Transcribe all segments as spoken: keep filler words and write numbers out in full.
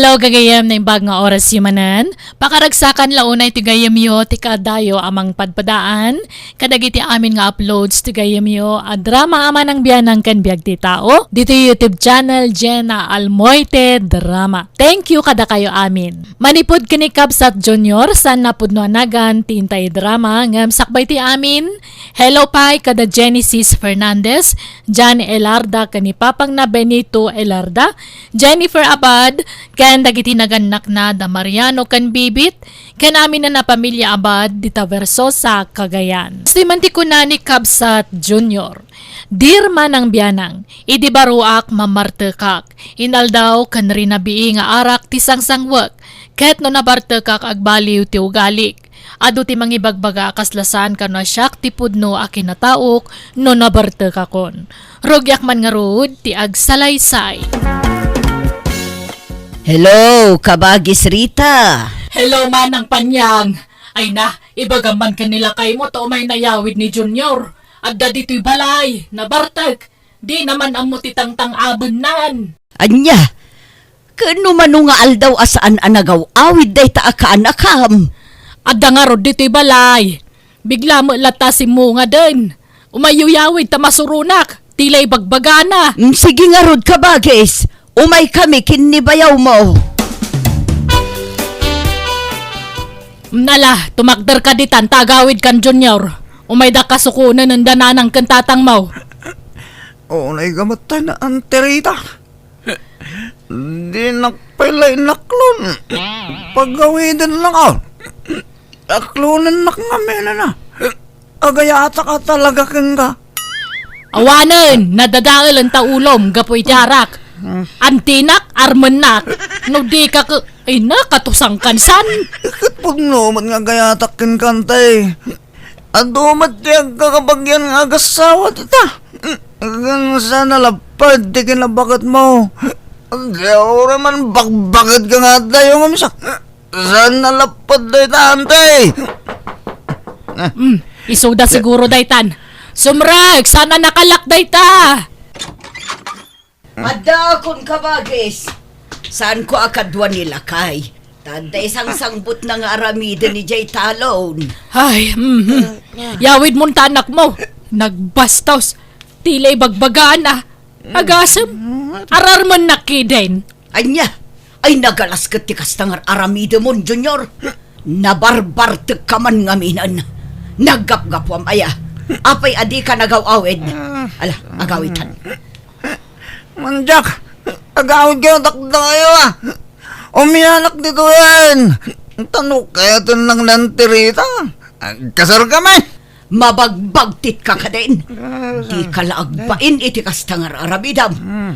Hello, gagayem, naimbag nga oras manen. Pakaragsakan la unay ti gayemyo ti kaadayo a mangpadpadaan kadagiti amin nga uploads ti gayemyo a drama a Manang Bianang ken Biag ti Tao ditoy YouTube channel Jenna Almoite Drama. Thank you kadakayo amin. Manipud ken ni Kabsat Junior, saan a pudno a nagan ti intay drama ngem sakbay ti amin. Hello pay kada Genesis Fernandez, Jan Elarda ken ni papangna Benito Elarda, Jennifer Abad, ken dagiti nagannakna da Mariano ken Bibit, ken amin a pamilya Abad dita Versosa, Cagayan. Siman ti kuna ni Kabsat Junior, Dear Manang Bianang, idi baruak mamartekak, inaldaw ken rinabii nga arak ti sangsangwek, ket no nabartekak agbaliw ti ugalik. Adu ti mangibagbaga a kasla saan kano a siak ti pudno a kinataok no nabartekakon. Rugiak man ngarud ti agsalaysay. Hello, kabagis Rita. Hello, Manang Panyang. Ay na, ibagam man ken ni lakaymo ta umay nayawid ni Junior. Adda ditoy balay, nabartek. Di naman ammo ti tangtang-abennan. Ania? Ken no mano nga aldaw a saan a nagaw-awid dayta a kaanakam? Adda ngarud ditoy balay. Bigla met latta a simmungaden. Umayyo yawid ta masuronak. Ti la ibagbagana. Mm, sige ngarud, kabagis. Umaykami ken ni bayawmo. Mm, ala, tumakderka ditan ta agawidkan, Junior. Umayda kasukonen enda nanang ken tatangmo. Unay gamatay na, Auntie Rita. Dinak pay la inaklon. Pagawiden lang, ah. Aklonennak ngamin, ana. Agayatak a talaga kenka. Awanen, nadadaelen ta ulom gapu iti arak. Antinak, armennak. No di ka ke-, ay na, katusang kansan. Ket pudno met nga agayatak kenka, Auntie. Adu met ti agkakabagian nga agassawa dita. Ngem saan a lapad ti kinabaketmo. Di uray man bakbaket ka nga adda, ngem sa-, saan a lapad dayta, Auntie. Mm, isuda siguro daytan. Sumrek, saan a nakalak dayta. Addaakon, kabagis. Saanko a kadua ni lakay. Ta adda isangsangbutna nga aramiden idiay talon. Ay, mhm. Yawidmon ta anakmo. Nagbastos. Ti la ibagbagana. Agasem. Ararmennak kiden. Ania? Ay, nagalas ket ti kasta nga ar-aramidemon, Junior. Nabarbartekka man ngaminen. Naggapgapuam aya. Apay a dika nagaw-awid? Ala, agawidtan. Mandiak, agawidkayo dakdakayo, a. Umianak ditoyen. Ta no kayaten lang ni Auntie Rita, agkasarkami. Mabagbagtitka kadin. Dika la agbain iti kasta nga ar-aramidem.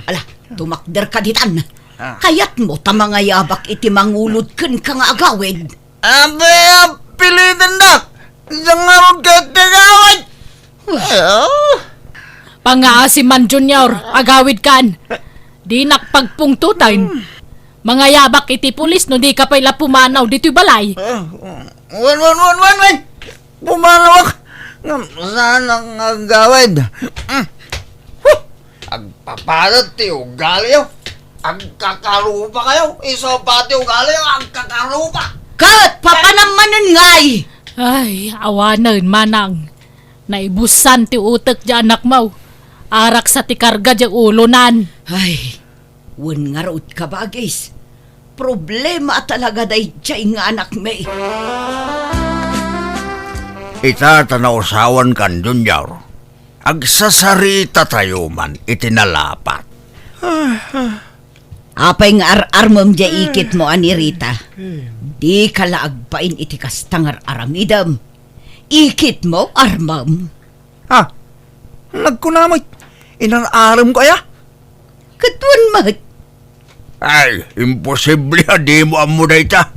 Ala, tumakderka ditan. Kayatmo ta mangayabak iti mangulod kenka nga agawid? Apay a pilidendak? Diak ngarud ket ti agawid. Ay, ah. Pangaasiman, Junior, agawidkan. Dinak pagpungtoten. Mangayabak iti pulis no dika pay la pumanaw ditoy balay. Ah, wen, wen, wen, wen, wen. Pumanawak. Ngem saanak nga agawid. Mm. Huh! Agpapadet ti ugaliyo. Agkakarupakayo. Isu pay ti ugaliyo, agkakarupa. Ket papanam manen ngay? Ay, awanen, manang. Naibusan ti utek ti anakmo. Arak sa ti karga ti ulonan. Ay, wen ngarud, kabagis. Problema a talaga daydiay nga anakmi. Ita ta nausawankan, Junior. Agsasaritayo man iti nalapat. Apay nga ar-armem diay ikitmo a ni Rita? Dika la agbain iti kasta nga ar-aramidem. Ikitmo, armem. Ah, nagkunam met, inar-aremko aya? Ket wen met. Ay, imposible a dimo ammo dayta.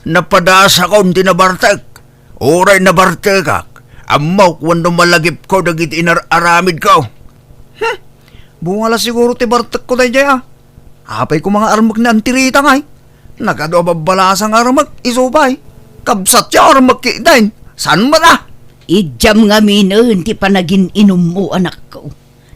Napadasakon ti nabartek. Uray nabartekak, ammok wenno malagipko dagiti inar-aramidko. Hmm, bunga la siguro ti bartekko daydiay, a. Apay koma nga armek ni Auntie Rita ngay? Nagadu a babbalasa nga armek, isu pay. Kabsat ti armek ketdin. Saan met a? Idiam ngaminen ti panagin-inummo, anakko.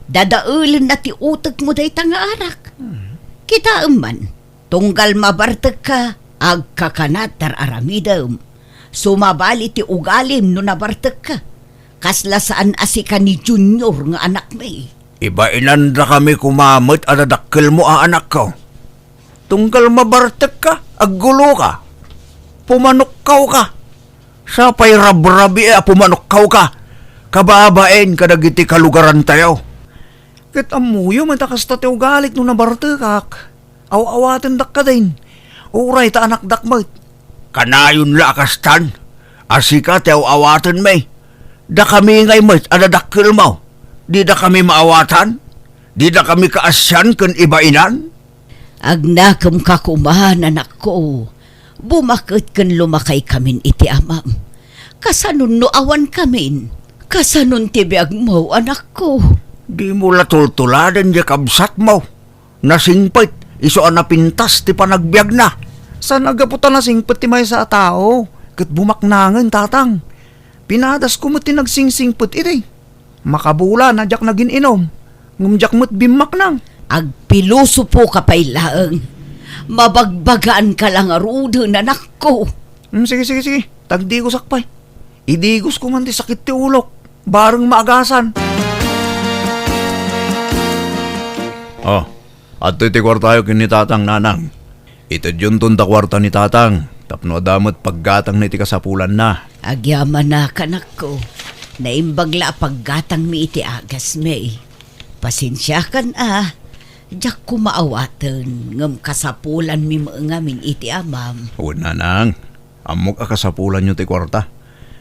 Dadaelenna ti utekmo dayta nga arak. Hmm. Kitaem man. Tunggal mabartekka, agkakanat ti ar-aramidem. Sumabali ti ugalim no nabartekka. Kasla saan a sika ni Junior nga anakmi. Ibainandakami koma met a dadakkelmo a anakko. Tunggal mabartekka, agguloka. Pumanokkawka. Sapay rabrabii a pumanokkawka kababain kadagiti kalugarantayo. Ket ammoyo met a kasta ti ugalik no nabartekak. Aw-awatendak kadin. Uray ta anakdak met. Kanayon la a kastan, a sika ti aw-awatenmi. Dakami ngay met a dadakkelmo. Didakami maawatan? Didakami kaasian ken ibainan? Agnakemka koma, anakko. Bumaket ken lumakaykamin iti amam. Kasanon no awankamin? Kasanon ti biagmo, anakko? Dimo la tultuladen diay kabsatmo. Nasingpet, isu a napintas ti panagbiagna. Saan a gapu ta nasingpet ti maysa a tao, ket bumaknangen, tatang. Pinadasko met ti nagsingsingpet idi. Makabulan a diak nagin-inom, ngem diak met bimmaknang. Agpilosopoka pay laeng. Mabagbagaanka la ngaruden, anakko. Hmm, sige, sige, sige. Tagdigosak pay. Idigosko man ti sakit ti ulok. Bareng maagasan. Oh, adtoy ti kuartayo ken ni Tatang, Nanang. Itedyonton ta kuarta ni Tatang tapno adda met paggatangna iti kasapulanna. Agyamanak, anakko. Naimbag la a paggatangmi iti agasmi. Pasensiakan a, diak koma awaten, ngem kasapulanmi met ngamin iti amam. Wen, Nanang. Ammok a kasapulanyo ti kuarta.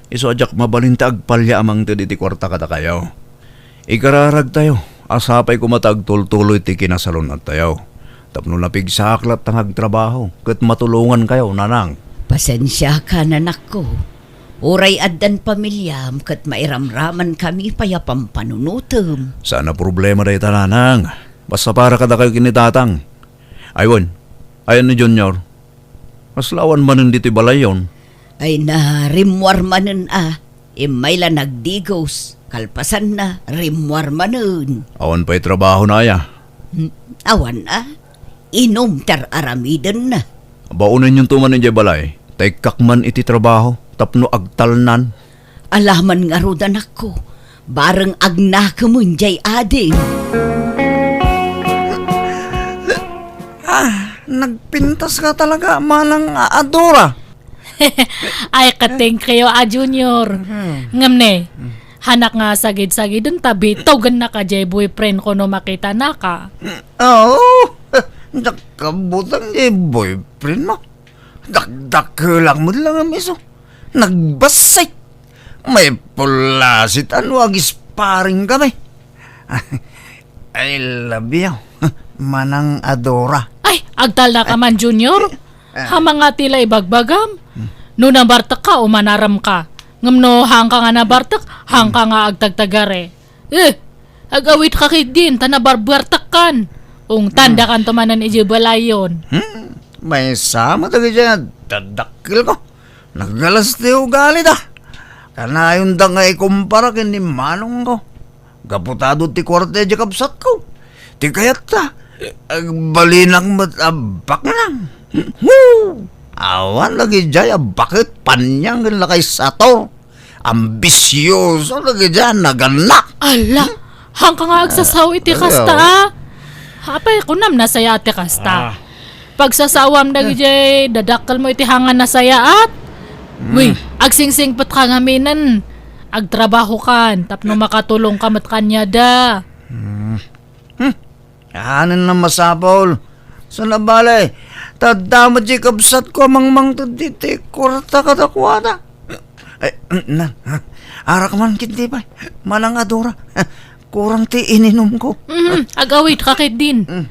Isu a diak mabalin ti agpalya a mangted iti kuarta kadakayo. Ikararagtayo a sapay koma ta agtultuloy ti kinasalun-attayo. Tapno napigsaak latta nga agtrabaho ket matulongankayo, Nanang. Pasensiakan, anakko. Uray addan pamiliam ket mairamramankami pay a pampanunotem. Saan a problema dayta, Nanang. Basta para kadakayo ken ni Tatang. Ay wen, ayan ni Junior? Kasla awan manen ditoy balayyon? Ay, narimmuar manen a. Immay la nagdigos. Kalpasanna, rimmuar manen. Awan pay trabahona aya? Hmm, awan a. Inum ti ar-aramidenna. Baonenyon to man idiay balay, ta ikkak man iti trabaho tapno agtalnan. Alaman ngarud, anakko, bareng agnakemen jay adim. Ah, nagpintas ka talaga, manang a-, Adora. Ay, katengkayo a Junior. Hmm. Ngem ne, hmm, hanak nga sagid-sagiden ta bitogennak a jay boyfriend ko no makitanaka. Oo, diak kabutang jay boyfriend mo. Dakdakelak met la ngem isu. Nagbassit. Maipullasit a no agisparing kami. I love you, manang Adora. Ay, agtalnaka man, Junior. Ah. Hamangati la ibagbagam. Hmm. No nabartekka, umanaramka. Ngem no haanka nga nabartek, haanka nga agtagtagare. Eh, ag-awitka ketdin, ta nabarbartekkan. Ungtandakanto manen idiay balayyon. Hmm, maysa met dagiti a dadakkelko. Nagalas ti ugalida. Kanayonda nga ikumpara ken ni manongko. Gapu ta adu ti kuarta idiay kabsatko. Ti kayatta, agbalinak met a baknang. Hu! Awan dagiti a baket, paniang ken lakay sator. Ambisioso dagiti a nagannak. Ala, haanka nga agsasao iti kasta, a? Apay, kunam nasayaat ti kasta? Ah. Pagsasawam dagiti dadakkelmo iti haan nga nasayaat? Hmm. Wi, agsingsingpetka ngaminen. Agtrabahokan tapno makatulongka met kaniada. Hmm. Hmm. Anen a masapul. Saan a bale, ta adda met diay kabsatko a mangmangted iti kuarta kadakuada. Ay, na, arak man ketdi pay, manang Adora. Kurang ti ininumko. Mhm, ag-awitka ketdin. Mm.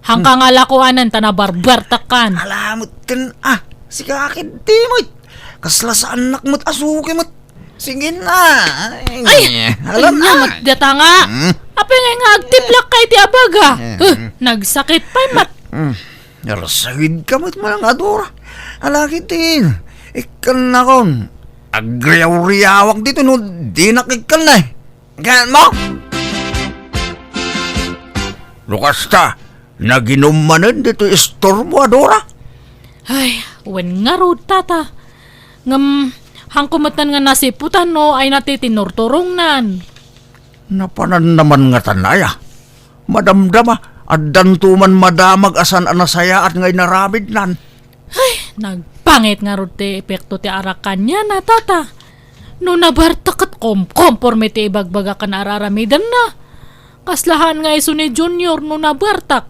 Haanka nga lakuanen ta nabarbartekkan. Ala met ken, ah, sika ketdi met. Kasla saannak met a suki met. Sige na. Ay, alam na. Ania met data nga. Hmm? Apay nga nga agtiplak ka iti abaga? Eh, huh, hmm, nagsakit pay met. Hmm. Narsagidka met, manang Adora. Ala ketdin. Ikkannakon. Agriaw-riawak ditoy no dinak ikkanna. Ganmo? No kasta, Naginum manen ditoy istormo a Dora? Ay, wen ngarud, tata. Ngem, haanko metten nga nasiputan no ay natitinurturongnan. Napanan naman ngatan aya. Madamdama, addanto man madamag a saan a nasayaat nga inaramidnan. Ay, nagpangit ngarud ti epekto ti arak kaniana, tata. No nabartak ket komkomporme ti ibagbaga ken ar-aramidenna. Kasla haan nga isu ni Junior no nabartak.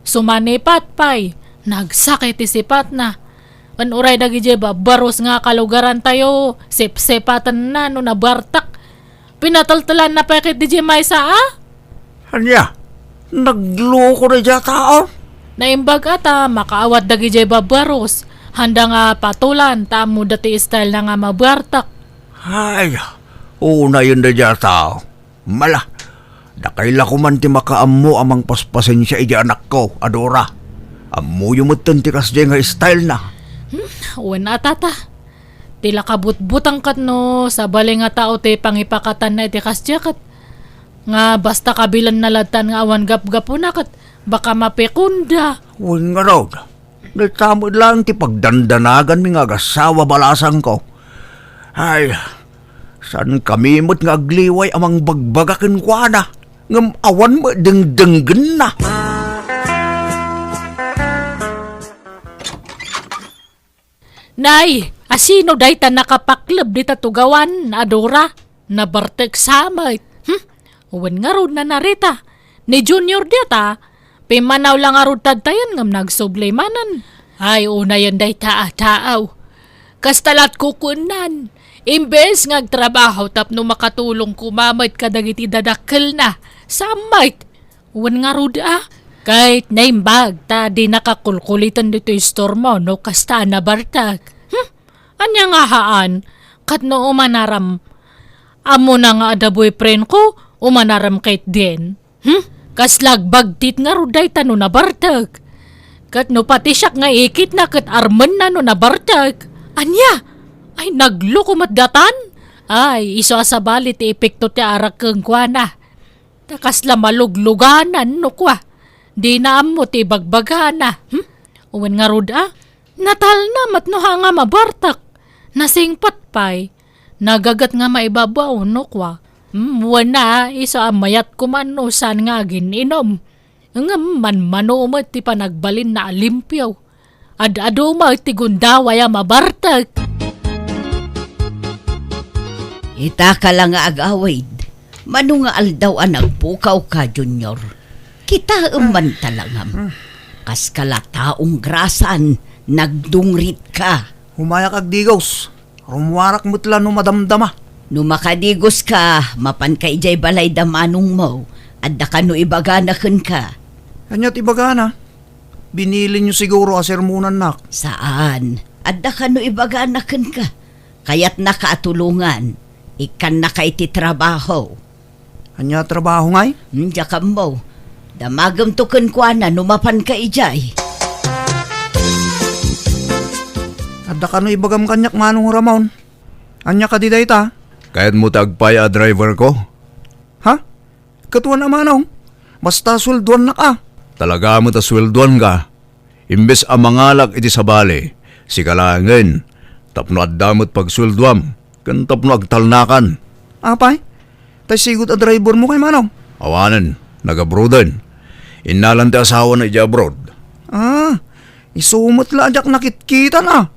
Sumanipat pay, nagsakit ti sipatna. Ken uray dagidiay babbarus nga kalugarantayo, sipsipatenna no nabartak. Pinateltelanna pay ket didiay maysa a? Ania? Nagloko daydiay a tao? Naimbag a ta makaawat dagidiay babbarus. Haanda nga patolan ta ammoda ti style na nga mabartak. Ay, unayen daydiay a tao. Mala, dakay la koman ti makaammo a mangpaspasensia idiay anakko a Dora. Ammoyo metten ti kasdiay nga style na. Hmm, wen a, tata. Ti la kabutbutang ket no sabali nga tao ti pangipakatanna iti kasdiay ket nga basta kabilenna lattan nga awan gapgapuna ket baka mapikonda. Wen ngarud, dayta met laeng ti pagdandanagan mi nga agassawa balasangko. Ay, saankami met nga agliway a mangbagbaga kenkuana, ngem awan met dengdenggenna. Nay, asino dayta nakapakleb dita tugawan a Dora? Nabartek sa met. Hmm? Wen ngarud, Nanarita. Ni Junior dita, pimmanaw la ngarud tadtayen ngem nagsubli manen. Ay, unayen dayta a taaw. Kasta lat kukuennan. Imbes nga agtrabaho tapno makatulong koma met kadagiti dadakkelna, sa met. Wen ngarud a, ket naimbag ta dina kakulkuliten ditoy istormo no kasta a nabartek. Hmm? Ania nga haan? Ket no umanaram, ammona nga adda boyfriendko, umanaram ketdin. Hmm? Kasla agbagtit ngarud dayta no nabartek. Ket no pati siak nga ikitna ket armenna no nabartek. Ania? Ay, nagloko met datan? Ay, isu a sabali ti epekto ti arak kenkuana. Ta kasla malugluganan no kua, dina ammo ti ibagbagana. Hmm? Wen ngarud a, natalna met no haan nga mabartek. Nasingpet pay, nagaget nga maibabaw no kua. Hmm, wen a, isu a mayat koman no saan nga agin-inom. Ngem manmano met ti panagbalinna a limpio. Ad-adu met ti gundaway a mabartek. Ita ka la nga agawid, mano nga aldaw a nagpukawka, Junior? Kitaem man talangam. Kaska la taong grasan, nagdungritka. Umayak agdigos. Rummuarak met la no madamdama. No makadigoska, mapanka idiay balay da manongmo. Adda kano ibagana kenka? Ania ti ibagana? Binilinyo siguro a sermonannak. Saan. Adda kano ibagana kenka? Kayatnaka a tulongan. Ikkannaka iti trabaho. Ania a trabaho ngay? Hmm, diak ammo. Damagemto kenkuana no mapanka idiay. Adda kano ibagam kaniak, Manong Ramon? Ania kadi dayta? Kayatmo ti agpay a driverko? Ha? Ket wen a, Manong. Basta sueldoannak a. Talaga met a sueldoanka. Imbes a mangalak iti sabali, sika laengen, tapno adda met pagsueldoam, ken tapno agtalnakan. Apay, tay sigud a drivermo kay, Manong? Awanen, nag-abroaden. Innalan ti asawana idiay abroad. Ah, isu met la a diak nakitkitan a.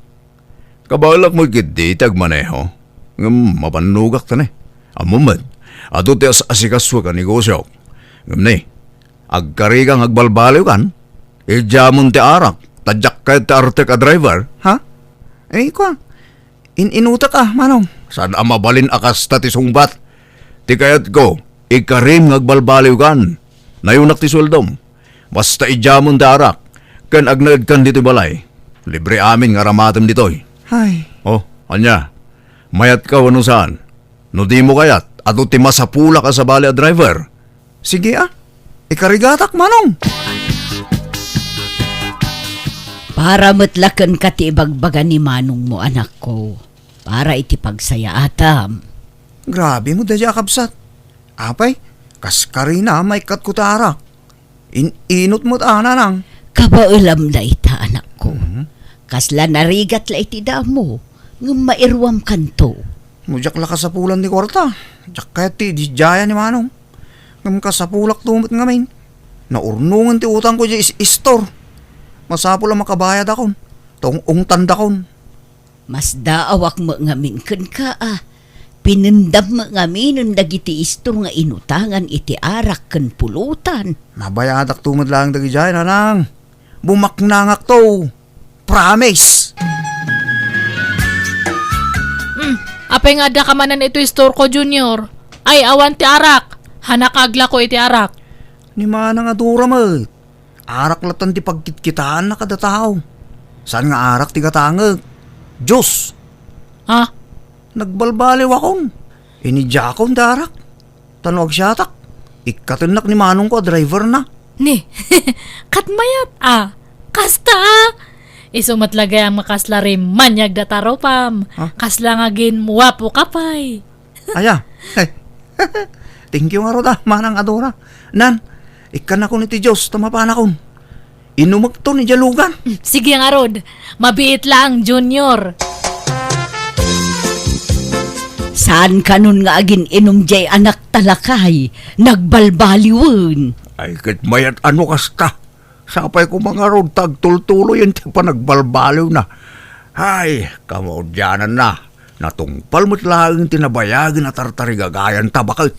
Kabaelak met ketdi ti agmaneho, ngem mabannogak ta ne. Ammom met, adu ti as-asikasuak a negosiok. Ngem ne, agkarika nga agbalbaliwkan, idiamon ti arak, ta diak kayat ti artek a driver. Ha? Eh, kua, in-inutek a, Manong. Saan a mabalin a kasta ti sungbat. Ti kayatko, ikarim nga agbalbaliwkan. Nayunak ti sueldom. Basta idiamon ti arak, ken agnaedkan ditoy balay. Libre amin nga aramatem ditoy. Ay. Oh, ania? Mayatka wenno saan? No dimo kayat, adu ti masapulak a sabali a driver. Sige a. Ikarigatak, Manong. Para met la kenka ti ibagbaga ni manongmo, anakko. Para iti pagsayaatam. Grabe mo, daydiay a kabsat. Apay, kas karina, maikkatko ti arak. In-inot met a, nanang. Kabaelam dayta, anakko. Mhm. Kasla narigat la iti damo, ngem mairuam kanto. No diak la kasapulan ti kuarta, diak kayat ti ididiayan ni Manong. Ngem kasapulakto met ngamin. Naurnongen ti utangko idiay is-, istor. Masapul a makabayadakon. Ta ung-ungtandakon. Masdaawak met ngamin kenka a. Pinendam met ngaminen dagiti istor nga inutangan iti arak ken pulutan. Mabayadakto met laeng dagidiay, nanang. Bumaknangakto. Promise. Hmm, apay nga adda ka manen iti istorko, Junior? Ay, awan ti arak. Hanak aglako iti arak. Ni Manang a Dora met. Arak latan ti pagkitkitaanna kada tao. Saan nga arak ti gatangek? Juice. Ha? Nagbalbaliwakon. Inidiakon ti arak. Ta no agsiatak, ikkatennak ni manongko a driverna. Ni, kat mayat a. Kasta a. Isu met la gayam nga kasla rimmaniag da tarupam. Ha? Kasla nga agin-uapo ka pay. Aya. Ay. Thank you ngarud a, Manang a Dora. Nan, ikkannakon iti juice ta mapanakon. Inumekton idiay lugan. Sige ngarud, mabiit laeng, Junior. Saan kanon nga agin-inum diay anakta, lakay? Nagbalbaliwen. Ay, ket mayat a no kasta. Sapay koma ngarud ta agtultuloyen ti panagbalbaliwna. Ay, kamaudiananna. Natungpal met laeng ti nabayagen a tartarigagayan ta baket.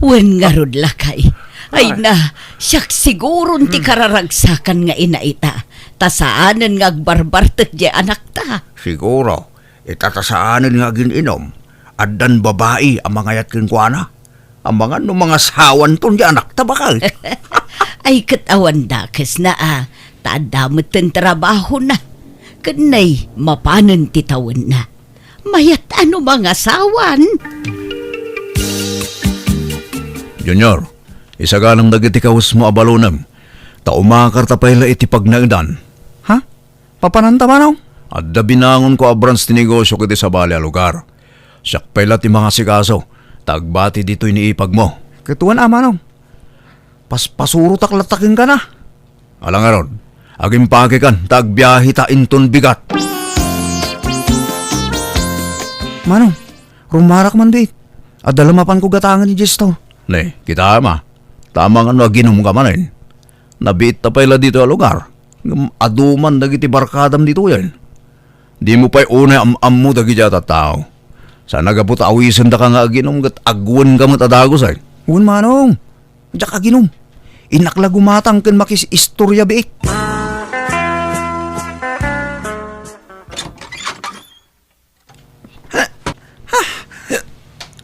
Wen ngarud, lakay. Ay. Ay na, siak siguron ti kararagsakan nga ina ita, ta saanen nga agbarbartek diay anakta. Siguro, ita ta saanen nga agin-inum, addan babai a mangayat kenkuana. Amangan no mangasawanton diay anakta baket. Ay, ket awan dakesna a, ta adda metten trabahona. Ken nay, mapanen ti tawenna. Mayat a no mangasawan. Junior, isaganam dagiti kawesmo a balonem, ta umakarta pay la iti pagnaedan. Ha? Papananta, Manong? Adda binangonko a branch ti negosio iti sabali a lugar. Siak pay la ti mangasikaso, ta agbati ditoy ni ipagmo. Ket wen a, Manong. Paspasurotak latta kenka na. Ala ngarud, agimpakekan ta agbiaheta inton bigat. Manong, rumarak man ditoy. Adda la mapanko gatangen idiay istor. Ne, kitaem a. Tama nga no aginumka manen. Nabiitta pay la ditoy a lugar. Ngem adu man dagiti barkadam ditoyen. Dimo pay unay am-ammo dagiti a tattao. Saan a gapu ta awisendaka nga aginum ket agwenka met a dagus, ay. Wen, Manong. Diak aginum. Innak la gumatang ken makis-istorya biit.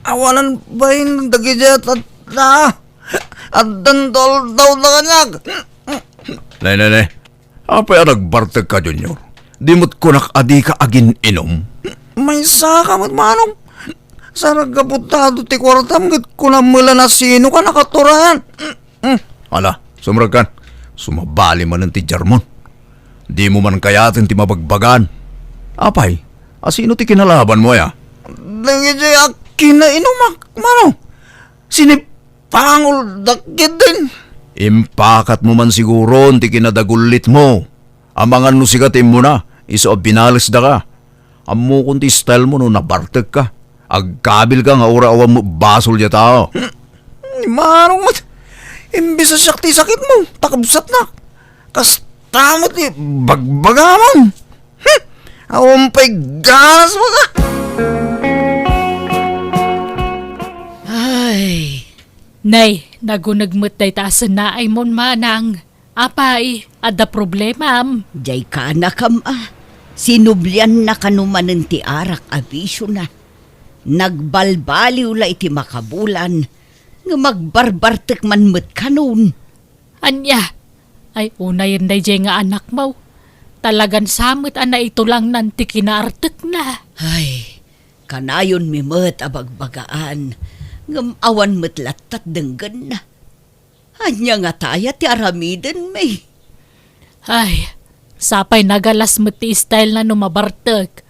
Awanan bain dagiti a tattao. Addan toldaw da kaniak. Nay, nay, nay. Apay a nagbartekka, Junior? Di met kunak a dika agin-inum? Maysaka met, Manong. Saan a gapu ta adu ti kuartam ket kunam met la no sinoka nakaturayan. Hmm. Ala, sumrekkan. Sumabali manen ti jarmon. Dimo man kayaten ti mabagbagaan. Apay, a sino ti kinalabanmo, aya? Dagiti a kinainumak, Manong. Sinipangoldak ketdin. Impakatmo man siguron ti kinadagullitmo. Amangan no sika ti immuna, isu a binalesdaka. Ammokon ti stylemo no nabartekka. Agkabilka nga uray awan met basol diay tao. Hmm, ni Manong met, imbes a siak ti sakitmo, ta kabsatnak. Kasta met ti bagbagamon. Hmm, awan pay ganas, baga. Ay. Nay, naguneg met dayta a sennaaymo, manang. Apay, adda problemam? Diay kaanakam a, sinublianna kano manen ti arak a bisiona. Nagbalbaliw la iti makabulan, ngem agbarbartek man met kanon. Ania? Ay, unayen daydiay nga anakmo. Talagan sa met a naitulangnan ti kinaartekna. Ay, kanayonmi met a bagbagaan, ngem awan met lattat denggenna. Ania ngata aya ti aramidenmi? Ay, sapay nagalas met ti stylena no mabartek.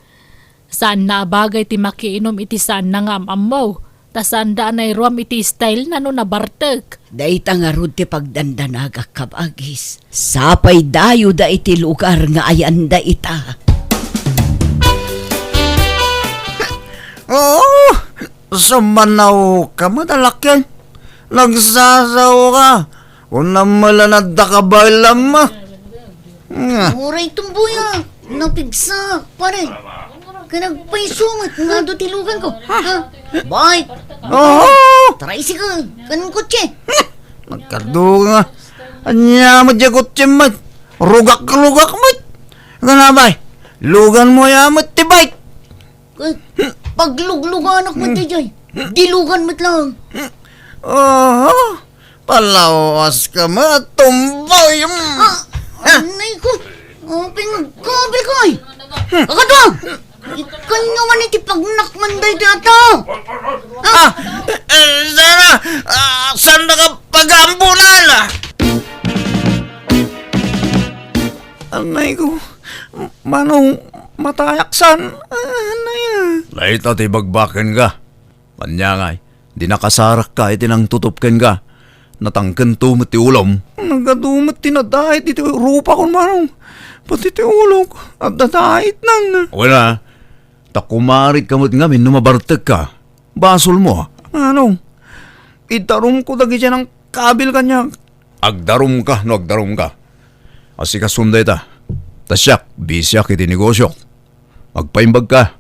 Saanna a bagay ti makiinum iti saanna nga am-ammo. Ta saanda a nairuam iti style na no nabartek. Dayta ngarud ti pagdandanagak, kabagis. Sapay dayoda iti lugar nga ayanda ita. Oo, sumanaw ka met a lakian. Nagsasaw ka. Kunam met la nadda ka balam, ah. Nga. Uray tumboyak, napigsa, pare. Kanagpayso met nga adu ti lugan ko. Ha? Bike. Oo. Tricycle. Kanang kotse. Nagkardo nga. Ania met diay kotse met. Rugak-rugak met. Kana bay. Lugan mo ya met ti bike. Paglugluganak met diay. Dilugan met lang. Oho. Palawas ka met, tumboy. Ah, anay ko. Oh, pingagkabil ko, ay. Kakadwa! Ikan nyo man iti pagnakman daytoy a tao. Ah, eh, sana, ah, saan na ka pag-aambunan, ah? Anay ko, Manong, matayak san? Ah, anay, ah. Dayta ti bagbaken ka. Ania ngay, di nakasarakka iti nangtutup kenka. Natangkento met ti ulom. Nagadu met ti nadait iti rupakon, Manong. Pati ti ulok, adda daitnan. Wen a, ta kumarit ka met ngamin no mabartekka. Basolmo, a. Manong, idarumko dagidiay nangkabil kaniak. Agdarumka no agdarumka. Asikasuem dayta. Ta siak, bisiak iti negosiok. Agpaimbagka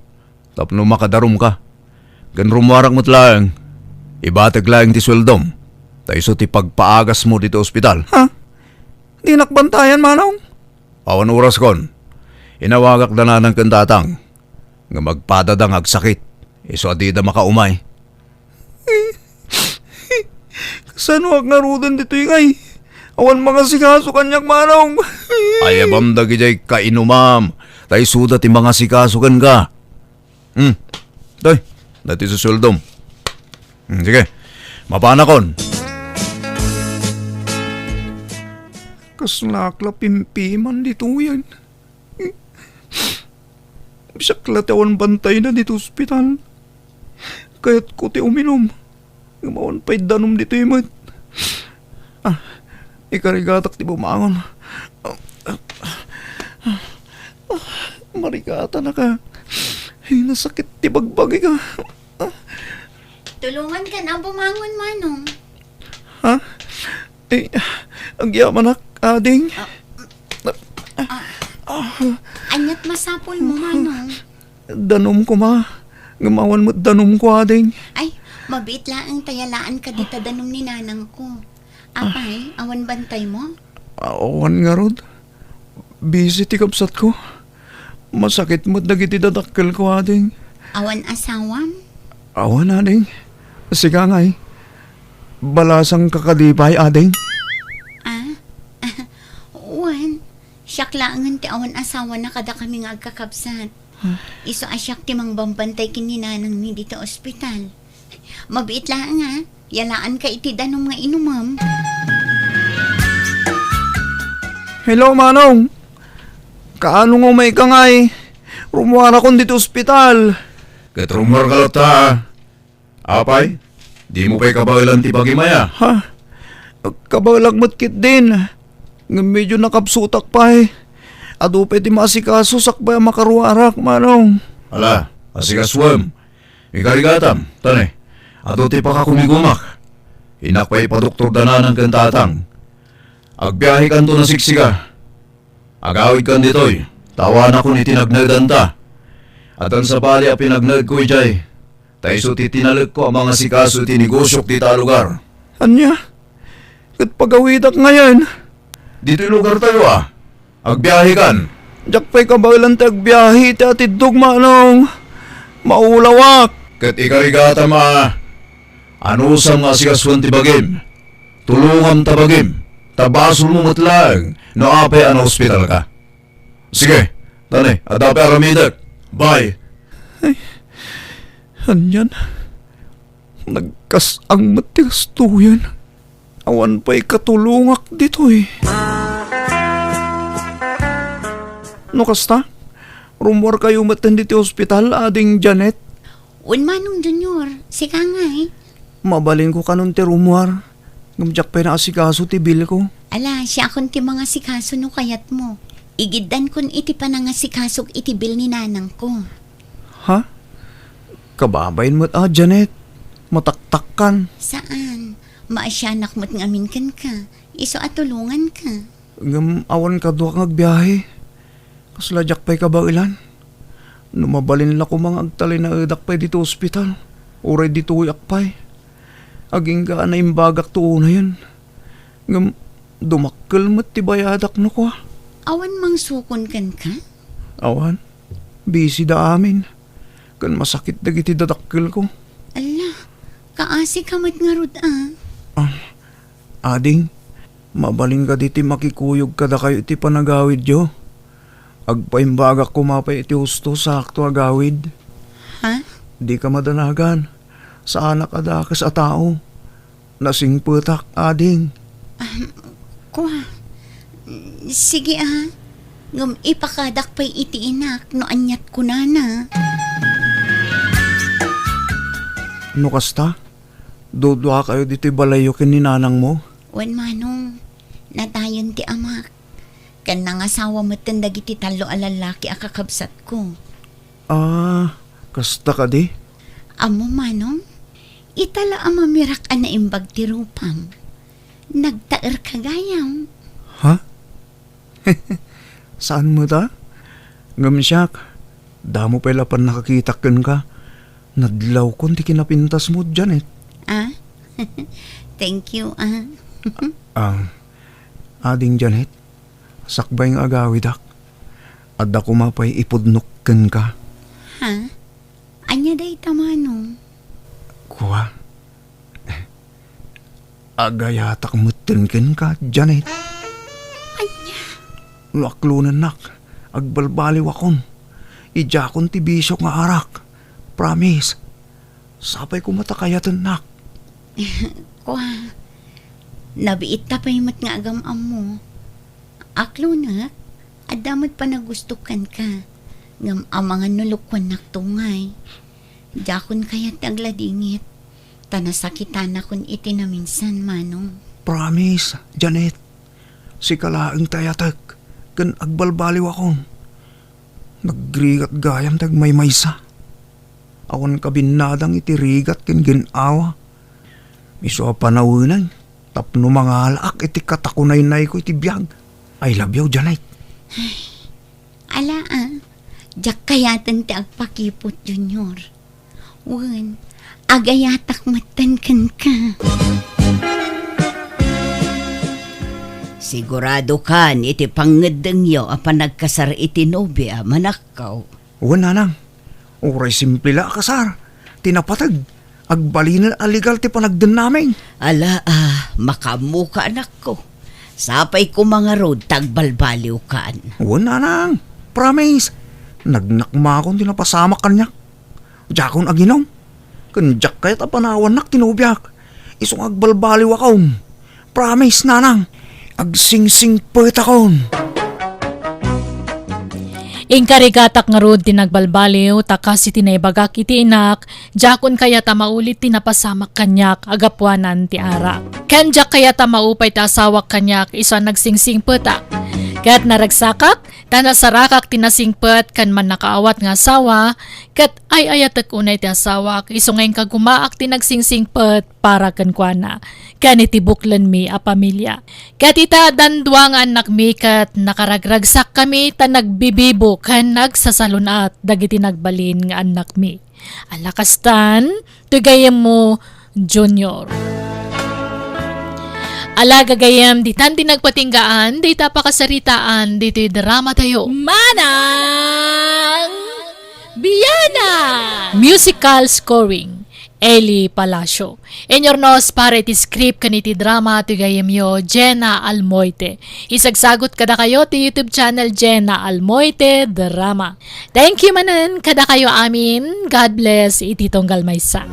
tapno makadarumka. Ken rummuarak met laeng, ibatek laeng ti sueldom, ta isu ti pagpaagasmo ditoy ospital. Ha? Dinak bantayan, Manong? Awan oraskon. Inawagak da nanang ken tatang nga magpadada nga agsakit, isu a dida makaumay. Kasanoak ngaruden ditoy ngay? Awan mangasikaso kaniak, Manong. Ayabam dagidiay kainumam, ta isuda ti mangasikaso kenka. Hmm. Toy, daytoy ti sueldom. Hmm, sige. Mapanakon. Kaslaak la pimpiman ditoyen. Siak la ti awan bantayna ditoy ospital. Kayatko ti uminum. Ngem awan pay danum ditoy met. Ah, ikarigatak ti bumangon. Marigatanaka. Ay, nasakit ti bagbagik. Tulonganka a bumangon, Manong. Ha? Eh, agyamanak, ading. Ah, ah, aniat masapulmo, Manong? Danum koma. Ngem awan met danumko, ading. Ay, mabiit laeng ta yalaanka dita danum ni nanangko. Apay, awan bantaymo? Awan ngarud. Busy ti kabsatko. Masakit met dagiti dadakkelko, ading. Awan asawam? Awan, ading. Sika ngay. Balasangka kadi pay, ading? Ah? Wen, siak laengen ti awan asawana kadakami nga agkakabsat. Isu a siak ti mangbambantay ken ni nanangmi dita ospital. Mabiit laeng a, yalaanka iti danum nga inumem. Hello, Manong. Kaano nga umayka ngay? Rummuarakon dita ospital. Ket rummuarka latta. Apay, dimo pay kabaelan ti bagim aya? Ha? Kabaelak met ketdin. Ngem medio nakabsutak pay. Adu pay ti maasikaso sakbay a makaruarak, Manong. Ala, asikasuem. Ikarigatam, tane. Adu ti pakakumigumak. Innak pay ipadoktor da nanang ken tatang. Agbiahekanto a sigsiga. Agawidkan ditoy, ta awanakon iti nagnaedanta. Addan sabali a pinagnaedko idiay, ta isu ti tinalekko a mangasikaso iti negosiok dita a lugar. Ania? Ket pagawidak ngayen? Ditoy lugartayo a. Agbiahekan. Diak pay kabaelan ti agbiahe iti atiddog, Manong. Maulawak. Ket ikarigatam a. Anusam nga asikasuan ti bagim? Tulongam ta bagim, ta basolmo met laeng no apay a naospitalka. Sige, tane, adda pay aramidek. Bye. Ay, anian? Nagkas-ang met ti gastoyen. Awan pay katulongak ditoy. No kasta, rummuarkayo metten ditoy ospital, Ading Janet? Wen, Manong Junior, sika ngay. Mabalinko kanon ti rummuar, ngem diak pay naasikaso ti bilko. Ala, siakon ti mangasikaso no kayatmo. Igiddankon iti panangasikasok iti bil ni nanangko. Ha? Kababain met a, Janet. Mataktakkan. Saan. Maasianak met ngamin kenka. Isu a tulonganka. Ngem awan kaduak nga agbiahe. Kasla diak pay kabaelan. No mabalin la koma nga agtalinaedak pay ditoy ospital, uray ditoyak pay. Agingga a naimbagakto unayen. Ngem dumakkel met ti bayadak no kua. Awan mangsukon kenka? Awan. Busy da amin. Ken masakit dagiti dadakkelko. Alla, kaasika met ngarud a. Ah, ading, mabalin kadi ti makikuyog kadakayo iti panagawidyo? Agpaimbagak koma pay iti husto, sakto a gawid. Ha? Dika madanagan. Saanak a dakes a tao. Nasingpetak, ading. Ahem, kua. Sige a. Ngem ipakadak pay iti inak no aniat kunana. No kasta, duduakayo ditoy balayyo ken ni nanangmo? Wen, Manong. Natayen ti amak. Ken nangasawa metten dagiti tallo a lallaki a kakabsatko. Ah, kasta kadi? Ammo, Manong, ita la a mamirak a naimbag ti rupam. Nagtaerka gayam. Ha? Saan met a? Ngem siak, damo pay la pannakakitak kenka. Nadlawkon ti kinapintasmo, Janet. Ah? Thank you, ah. Ah, ading Janet, sakbay nga agawidak, adda koma pay ipudnok kenka. Ha? Ania dayta, Manong? Kua, agayatak metten kenka, Janet. Ania? No aklonennak, agbalbaliwakon. Idiakon ti bisio nga arak. Promise. Sapay koma ta kayatennak. Kua, nabiitta pay met nga agam-ammo. Aklonek, adda met panagustok kenka. Ngem amangan no lukuannakto ngay. Diakon kayat ti agladingit, ta nasakitanakon iti naminsan, Manong. Promise, Janet. Sika laeng ti ayatek, ken agbalbaliwakon. Nagrigat gayam ti agmaymaysa. Awan kabinnadang iti rigat ken gin-awa. Isu a panawen tapno mangalaak iti katakunaynayko iti biag. I love you, Janet. Ala a, diak kayaten ti agpakiput, Junior. Wen, agayatak metten kenka. Siguradokan iti pangngeddengyo a panagkasar iti nobia, manakkaw. Wen, nanang. Uray simple la a kasar. Ti napateg, agbalinen a legal ti panagdennaming. Ala a, makaammoka, anakko. Sapay koma ngarud ta agbalbaliwkan. Wen, nanang. Promise. Nagnakmakon ti napasamak kaniak. Diakon aginom. Ken diak kayat a panawannak ti nobiak. Isu nga agbalbaliwakon. Promise, nanang. Agsingsingpetakon. Inkarigatak ngarud ti nagbalbaliw, ta kas iti naibagak iti inak, diakon kayat a maulit ti napasamak kaniak a gapuanan ti arak. Ken diak kayat a maupay ti asawak kaniak isu a nagsingsingpetak. Ket naragsakak, ta nasarakak ti nasingpet ken mannakaawat nga asawa, ket ay-ayatek unay ti asawak, isu nga inkagumaak ti nagsingsingpet para kenkuana, ken iti buklenmi a pamilia. Ket ita, addan dua nga annakmi, ket nakaragragsakkami ta nagbibibo ken nagsasalun-at dagiti nagbalin nga annakmi. Ala kastan, ti gayyemmo, Junior. Ala gagayyem, ditan ti nagpatinggaan dayta pakasaritaan ditoy drama tayo. Manang Biana! Musical scoring, Eli Palacio. Inyurnos para iti script ken iti drama ti gayyemyo, Jenna Almoite. Isagsagut kadakayo ti YouTube channel, Jenna Almoite Drama. Thank you manen kadakayo amin. God bless iti tunggal maysa.